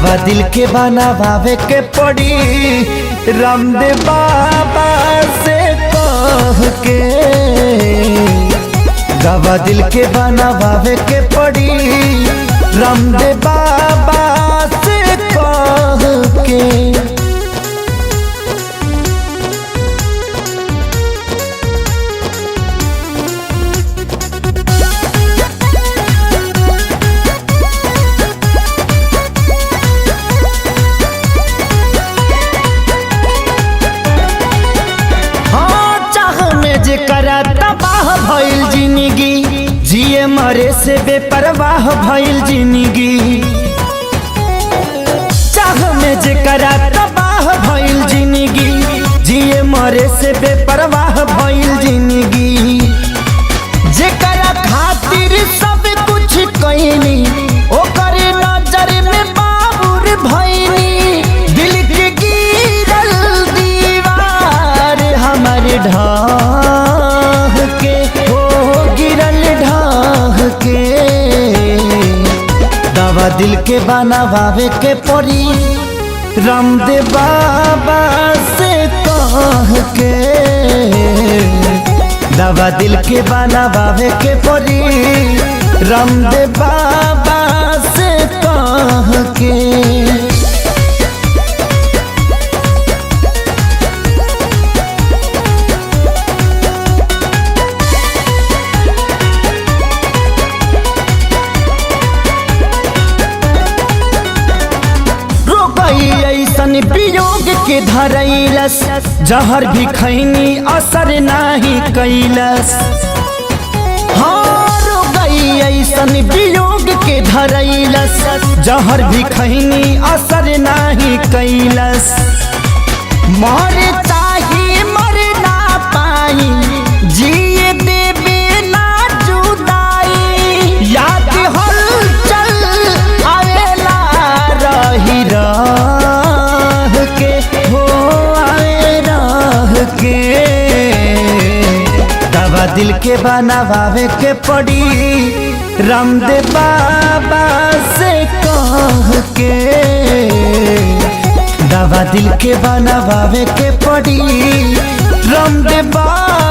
दवा दिल के बनावे के पड़ी रामदेव बाबा से कह के। दवा दिल के बनावे के पड़ी रामदेव बाबा से कह के। हाँ, चाह में जे करा तबाह भइल जिंदगी, जिए मरे से बेपरवाह भइल जिंदगी। चाह में जे करा तबाह भइल जिंदगी, जिए मरे से बेपरवाह भइल जिंदगी। जेकरा खातिर सब कुछ कइनी ओकर नजर में बाबुर भइनी। दिल के गिरल दीवार हमर ढाह के, हो गिरल ढाह के। दवा दिल के बनावे के पड़ी रामदेव बाबा से कह के। दवा दिल के बनावे के पड़ी रामदेव बाबा से कह के। रोकई ऐसन वियोग के धरैलस, जहर भी खैनी असर नाही कैलस। हाँ, रोकई ऐसन वियोग के धरैलस, जहर भी खैनी असर नाही कैलस। मर चाही मर ना पाई, जिए देवे ना जुदाई। याद हलचल आवेला रही रह के, हो आवे रह के। दवा दिल के बनावे के पड़ी रामदेव बाबा से कह के। दवा दिल के बनावे के पड़ी रामदेव बाबा।